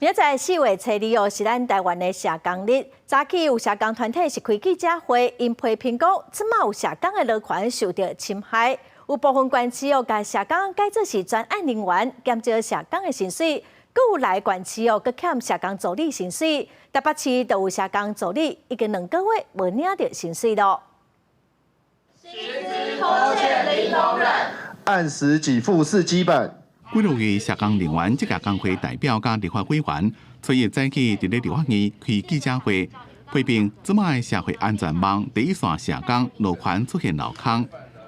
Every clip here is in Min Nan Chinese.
明仔載4月初二哦，是咱台灣的社工日。早起有社工團體是開記者會，𪜶批評講，這馬有社工的勞權受著侵害，有部分縣市哦，共社工改做是專案人員，減少社工的薪水；閣有來縣市哦，閣欠社工助理薪水。台北市就有社工助理已經2個月無領著薪水囉。薪資拖欠零容忍，按時給付是基本。幾落個社工人員職業工會代表佮立法委員，初一早起佇咧立法院開記者會，批評這馬的社會安全網第一線社工勞權出現漏空。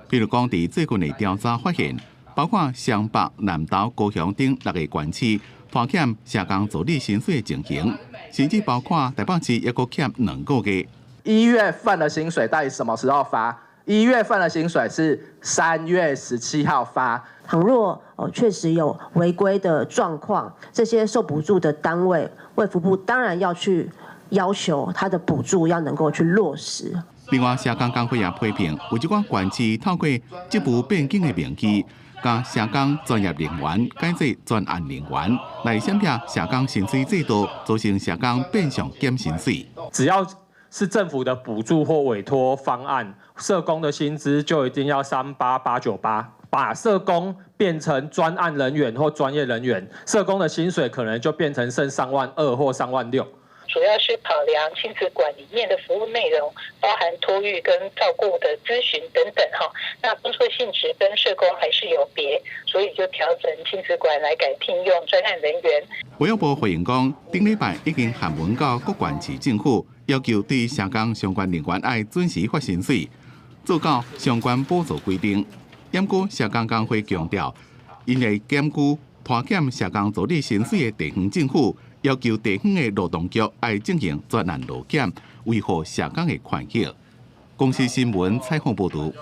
比如講，佇最近的調查發現，包括雙北、南投、高雄等六个縣市拖欠社工助理薪水的情形，甚至包括台北市抑閣欠2個月。 1月份的薪水到底什麼時候發？1月份的薪水是3月17號發。倘若哦確實有違規的狀況，這些受補助的單位，衛福部當然要去要求他的補助要能夠去落實。另外，社工工會也批評，有一寡縣市透過職務變更的名義，共社工專業人員改做專案人員，來閃避社工薪水制度，造成社工變相減薪水。只要是政府的補助或委託方案，社工的薪資就一定要38898。把社工變成專案人員或專業人員，社工的薪水可能就變成剩3萬2或3萬6。主要是考量親子館裡面的服務內容，包含托育跟照顧的諮詢等等哈。那工作性質跟社工還是有別，所以就調整親子館來改聘用專案人員。衛福部回應講，頂禮拜已經函文到各縣市政府，要求對社工相關人員愛準時發薪水，做到相關補助規定。毋過社工工會強調，𪜶會檢舉拖欠社工助理薪水的地方政府，要求地方的勞動局愛進行專案勞檢，維護社工的權益。公視新聞採訪報導。